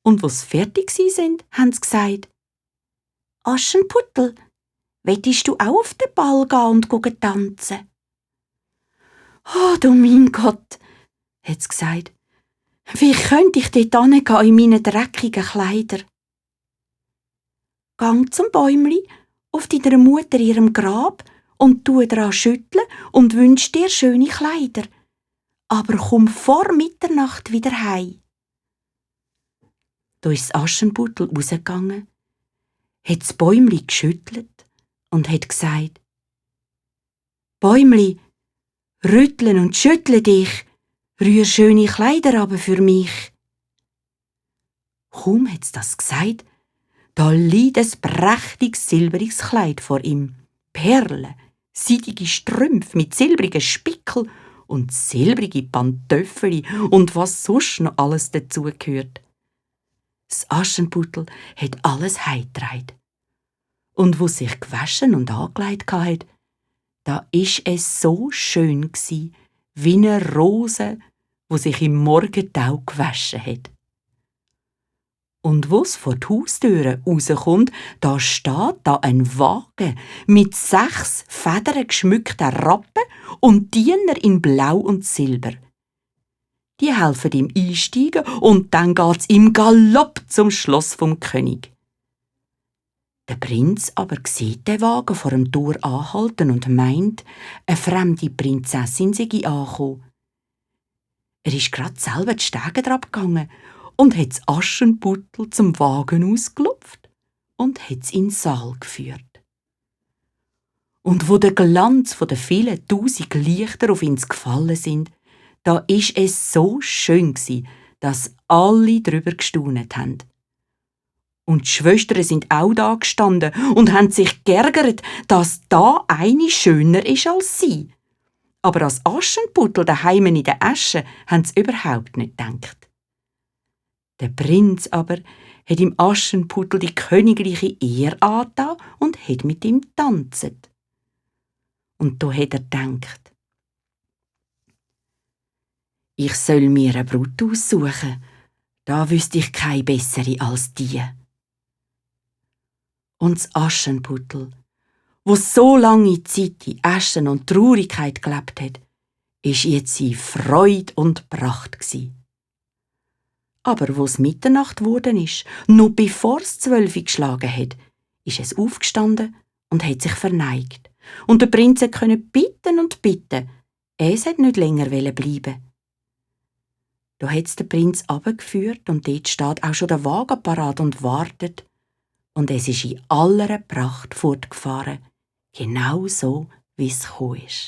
Und wo's fertig gsi sind, haben sie gesagt: «Aschenputtel, wettest du auch auf den Ball gehen und gucken tanzen?» «Oh, du mein Gott», hat sie gesagt, «wie könnte ich dort hingehen in meinen dreckigen Kleider?» «Gang zum Bäumli auf deiner Mutter ihrem Grab und tu dran schütteln und wünsch dir schöne Kleider. Aber komm vor Mitternacht wieder heim.» Da ist das Aschenputtel rausgegangen, hat das Bäumli geschüttelt und hat gesagt: «Bäumli, rüttle und schüttle dich, rühr schöne Kleider aber für mich.» Kaum hat's das gesagt, da liegt ein prächtiges silbriges Kleid vor ihm, Perlen, seidige Strümpfe mit silbrigen Spickel und silbrige Pantöffeli und was sonst noch alles dazugehört. Das Aschenputtel hat alles heimgetragen. Und wo sich gewaschen und angelegt hat, da ist es so schön gsi, wie eine Rose, wo sich im Morgentau gewaschen hat. Und wo's vor die Haustüre rauskommt, da steht da ein Wagen mit 6 Federn geschmückten Rappen und Diener in Blau und Silber. Die helfen ihm einsteigen und dann geht's im Galopp zum Schloss vom König. Der Prinz aber sieht den Wagen vor dem Tor anhalten und meint, eine fremde Prinzessin sei angekommen. Er ist grad selber die Stege herabgegangen und hat das Aschenputtel zum Wagen ausgelupft und hat's in den Saal geführt. Und wo der Glanz von den vielen 1000 Lichter auf ihn gefallen sind, da ist es so schön gsi, dass alle drüber gestaunet haben. Und die Schwestern sind auch da gestanden und haben sich geärgert, dass da eine schöner ist als sie. Aber als Aschenputtel daheim in der Asche haben sie überhaupt nicht gedacht. Der Prinz aber hat im Aschenputtel die königliche Ehre angetan und hat mit ihm tanzet. Und da hat er gedacht: «Ich soll mir eine Brut aussuchen, da wüsste ich keine bessere als die.» Und das Aschenputtel, wo so lange Zeit in Asche und Traurigkeit gelebt hat, ist jetzt in Freude und Pracht gsi. Aber wo's Mitternacht geworden ist, noch bevor es 12 geschlagen hat, ist es aufgestanden und hat sich verneigt. Und der Prinz konnte bitten und bitten, es hat nicht länger bleiben. Da hat's der Prinz abgeführt und dort steht auch schon der Wagen parat und wartet. Und es ist in aller Pracht fortgefahren, genau so, wie es gekommen ist.